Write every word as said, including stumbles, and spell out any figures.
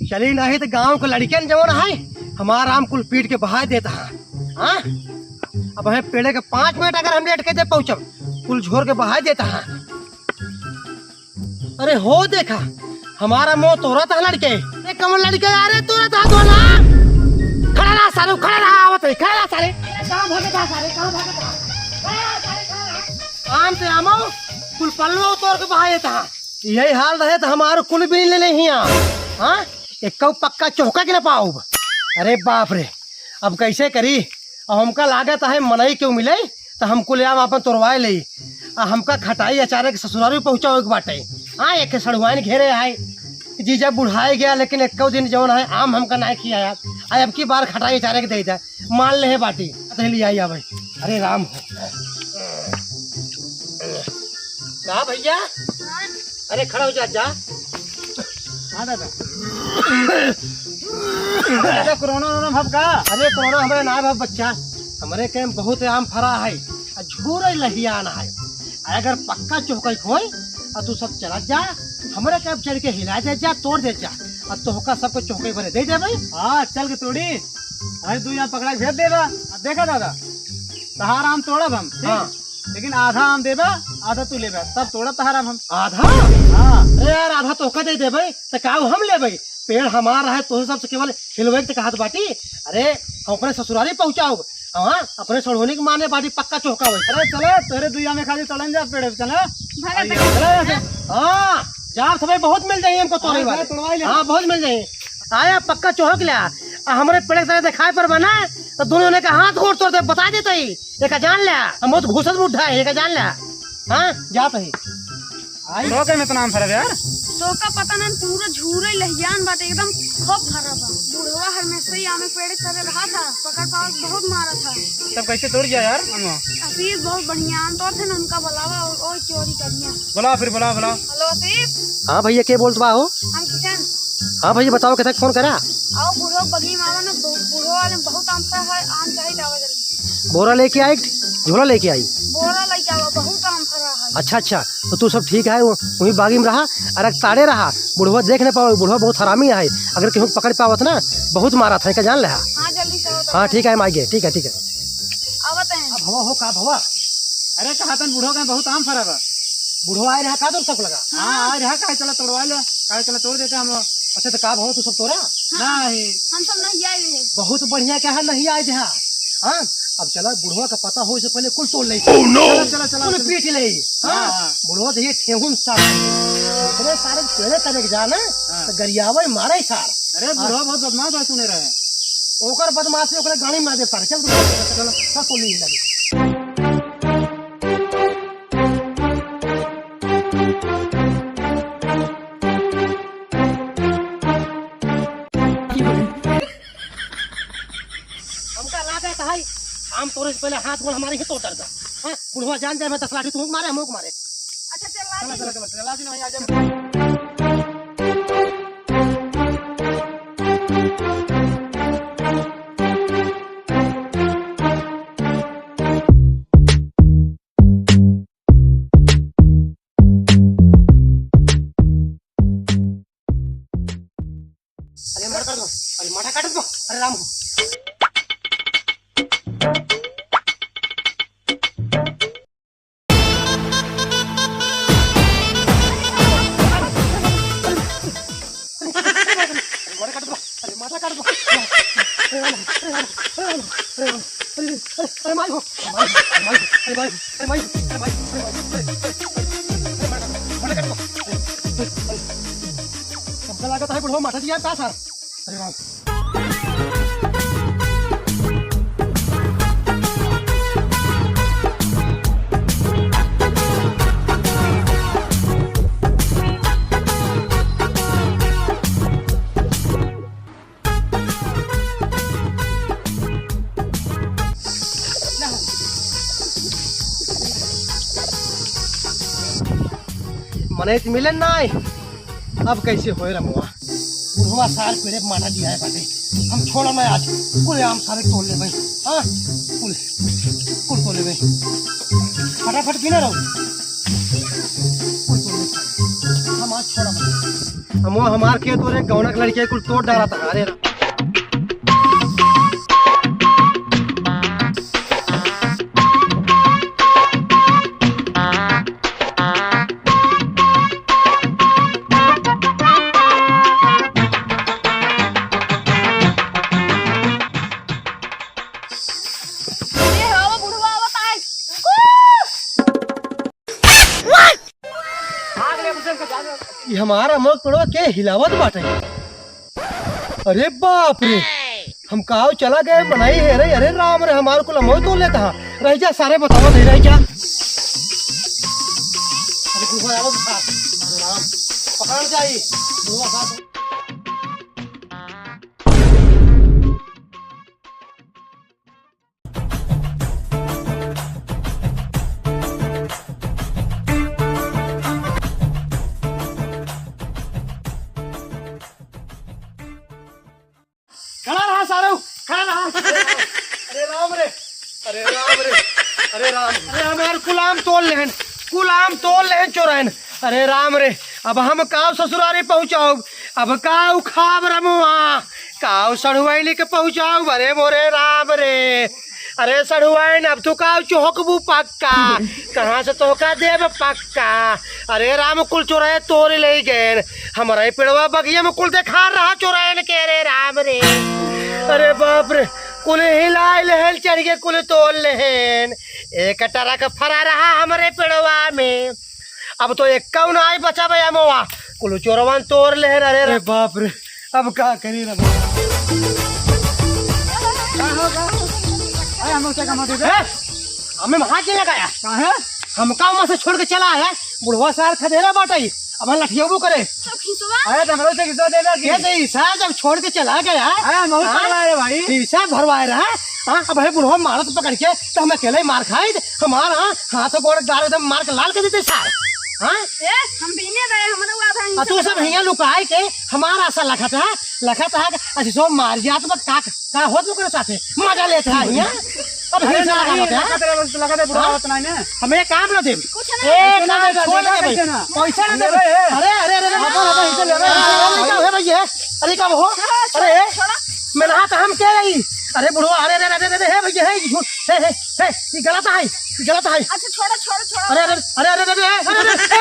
चली नहीं तो गाँव के लड़िकन जवन है, हमार आम कुल पीट के बहाय देत है। हाँ, अब हमें पेड़े के पाँच मिनट अगर हम लेट के दे पहुँचब, कुल झोर के बहाय देत है। अरे हो देखा, हमार आम तोरत है लड़िके। ए, कमल लड़िके, अरे तोरत है तोला। खड़ा रहा सारे, खड़ा रहा, आवत है, खड़ा रहा सारे। कहाँ भागत है सारे, कहाँ भागत है? खड़ा रहा सारे, खड़ा रहा। आम ते आमो, कुल पल्लो तोर के बहाय देत है। यही हाल रहे तो हमार कुल भी ले ले हिया। हाँ, एक पक्का चौका के ना पाउब। अरे बाप रे, अब कैसे करी? अब हमका लागत है मनई केहू मिले तो हम कुल आम आपन तोरवाए लेई। आ हमका खटाई अचारे के ससुरारी पहुँचावे के बाटे। हाँ, एक सड़ुआइन घेरे है। जीजा बुढ़ाए गया लेकिन एक्को दिन जवन है आम हमका ना खियाया। आ अब की बार खटाई अचारे के दे दे। मान ले है बाटी। तो ले आई आवे। अरे राम हो। का भैया? हाँ। अरे खड़ा हो जा, जा। हाँ दादा। दादा, कोरोना वोरोना भव का? अरे कोरोना हमरे ना भव बच्चा, हमरे के बहुत आम फरा है, आ झूरे लहियान है। अगर पक्का चौकई होई, आ तू सब चला जा, हमरे के चढ़ के हिला दे जा, तोड़ दे जा, आ तोहका सबको चौकई भरे दे देबे। हाँ, चल के तोड़ी। अरे तू यहाँ पकड़ा के भेज देबा। आ देखा दादा, तहार आम तोड़ब हम, ठीक? हाँ। लेकिन आधा आम देबा, आधा तू लेबा, तब तोड़ब तहार आम हम। आधा? हाँ। अरे यार, आधा तोहका दे देबे, त का हम लेबे? पेड़ हमार है, तोहे सबसे केवल हिलवे के कहत बाटी। अरे, हम अपने ससुरारी पहुँचाओ। हाँ, अपने सड़ोनी के माने बाटी पक्का चौका होई। अरे चला, तोरे दुइया में खाली तड़न जा पेड़, चला। भागा, आइए, भागा। चला यहाँ से। हाँ, जा, सबे बहुत मिल जाई हमको तोरे हाँ, वाले। तोड़वाई ले। हाँ, बहुत मिल जाई। आया पक्का चौक ल्या। आ हमरे पेड़ के तरह देखाए पर बना, तो दोनों जने का हाथ गोड़ तोड़ दे, बता देते ही। एका जान ल्या, हम बहुत घुसत बुढ़ा है, एका जान ल्या। हाँ, जात ही। आई। तो के में इतना आम फरब यार? तोका पता ना, पूरा झूरे लहियान बाटे, एकदम खूब फरा बा। बुढ़वा हमेशा ही आमे पेड़ तरे रहा था, पकड़ पावत बहुत मारा था। तब कैसे तोड़ गया यार आम? आशीष बहुत बढ़िया आम तोड़ थे ना, उनका बुलावा और, और चोरी करिया। बुलाओ फिर, बुलाओ, बुलाओ। हेलो आशीष। हाँ भैया, के बोलत बा हो? हम किशन। हाँ भैया, बताओ, कितना फोन करा? आओ बुढ़ो बगी में आवा ना, बु-, बुढ़ो वाले में बहुत आम सा है, आम चाही तो आवा जल्दी। बोरा लेके आई, झोला लेके आई। बोरा लेके आवा, बहुत आम फरा है। अच्छा, अच्छा, तो तू सब ठीक है, वो, वहीं बागी में रहा, अरे ताड़े रहा, बुढ़वा देख नहीं पाओ, बुढ़वा बहुत हरामी है, अगर केहू पकड़ पावत ना, बहुत मारा था, का जान ले। हाँ, जल्दी से आओ तो। हाँ, ठीक है, हम आइगे, ठीक है, ठीक है। आवत हैं। अब भवा हो का भवा? अरे, कहा तन बुढ़वा का बहुत आम फरा बा। बुढ़वा आए रहा का तोर सब लगा? हाँ, आए रहा, काहे चला तोड़वा ले, काहे चला तोड़ देते हम। अच्छा, तो का भवा तू सब तोरा? हाँ। नहीं। हम सब नहीं आए रहे। बहुत बढ़िया, क्या है, नहीं आए रहा। हाँ, अब चला, बुढ़वा का पता हो, इससे पहले कुल तोड़ ले। Oh, no! चला, चला, चला, कुल चला। पीट ले। हाँ, हाँ। बुढ़वा तो ये ठेहुन सार। इतने सारे पेड़े तरे के जाना, हाँ। तो गरियावे मारे सार। अरे, बुढ़वा बहुत बदमाश है, सुने रहे। ओकर बदमाशी ओकरे गाड़ी में ना दे सारे। चल, चल, चल, चल, चल, चल, चल, चल, चल। हमका लागत है, आम तोड़े से पहले हाथ गोड़ हमारे ही तोड़ दर्द। हाँ, बुढ़वा जान जाए, मैं दस लाठी तुमको मारे, हमको मारे। अच्छा, चल, चला, चला, चला, चला, लाजी नहीं, आ जा। अरे मार कर दो, अरे माथा काट दो, अरे राम हो। अरे माथा काट दो, अरे माथा काट दो। अरे राम, अरे राम, अरे राम, अरे राम, अरे राम, अरे, अरे, अरे माई हो, अरे माई, अरे माई, अरे माई, अरे माई, अरे माई, अरे माई, अरे माई, अरे माई, अरे माई, अरे माई, अरे माई, अरे माई। हमका लागत है बुढ़वा माथा दिया का सार। अरे राम। मनई त मिले नाई, अब कैसे होए रमुआ? बुढ़वा सार पेड़े माना दिया है बाटे, हम छोड़ा मैं आज, कुल आम सारे तोड़ ले भाई। हाँ, कुल, कुल तोड़ ले भाई, फटाफट गिना रहो। हमो हमार खेत ओरे गौनक लड़के कुल तोड़ डारा था। अरे रा- ये हो, वो बुढ़वा आवत है। ई हमार अमवा के पेड़वा के हिलावत बाटे। अरे बाप रे, हम काव चला गए बनाई है रे। अरे राम रे, हमार कुल अमवा तोड़ लेता है। रह जा सारे, बतावा दे रह जा। अरे बुढ़वा आवत था। अरे राम, पकड़ जाई। बुढ़वा साथ खड़ा रहा सारे, खड़ा रहा। अरे राम रे, अरे राम रे, अरे राम, अरे हमार कुल आम तोड़ लेहन, कुल आम तोड़ लेहन चोरैन। अरे राम रे, अब हम काव ससुरारी पहुँचाउब, अब काव खाब रमुआ, काव सढ़ुआइन के पहुँचाउब। अरे मोरे राम रे, अरे सढ़ुआइन, अब तू काव चोहकबू पक्का, कहाँ से तोहका देब पक्का। अरे राम, कुल चोरैन तोड़ लेइ गएन, हमरे पेड़वा बगिया में कुल देखा रहा चोरैन के। अरे राम रे, अरे बाप रे, कुल हिलाइ लेहन, चढ़ि के कुल तोड़ लेहन। एक ट्रक फरा रहा हमरे पेड़वा में, अब तो एक्कउ नाहीं बचा बे अमवा, कुल चोरवन तोड़ लेहन। अरे रे अरे बाप रे, अब का करी रे बाप। का हो, का हो? अरे हम लोग से कमा दे दे। ए, हमें वहाँ के लगाया। काहे? हमका वहाँ से छोड़ के चला है, बुढ़वा सार खदेरा बाटइ, अब हम लठियाबो करे। सब खिसवा? अरे तो हम लोग से खिसवा दे दे। ये तो ईसा जब छोड़ के चला गया। अरे हम लोग हाँ? करवाए रे भाई। ईसा भरवाए रहा। हाँ, अब हे बुढ़वा मारत पकड़ के, तो हम अकेले मार खाई, हमार हाँ, हाथ गोड़ गाल एकदम मार के लाल कर देते सार। हाँ? ए, हम बीने गए, हम लोग आधा आ, तू सब हियाँ लुकाए के हमार आसा लखत है, लखत है कि ऐसे सब मार जात बा, का, का होत ओकरे साथे? मजा लेत है हियाँ। अब अरे हियाँ से ना, लगा ये लेत है। लगा दे, लगा दे, बुढ़वा हाँ? होत नहीं ना। हम एक काम ना देब। कुछ ना। ए, ऐसे ना काम दे, छोड़ दे दे भाई। कैसे ना? पैसा ना दे। अरे, अरे, अरे, अरे, अपन, अपन हिस्से ले रहे हैं। अरे, अरे, का है भैया? अरे, का हो? छोड़ा, अरे, छोड़ा, छोड़ा। मैं नहा तो हम कह रही। अरे, बुढ़वा, अरे, अरे, अरे, अरे, हे भैया, हे, झूठ, हे, हे, हे, ये गलत है, ये गलत है। अच्छा, छोड़ा, छोड़ा, छोड़ा। अरे, अरे, अरे, अरे, अरे, अरे, अरे, अरे,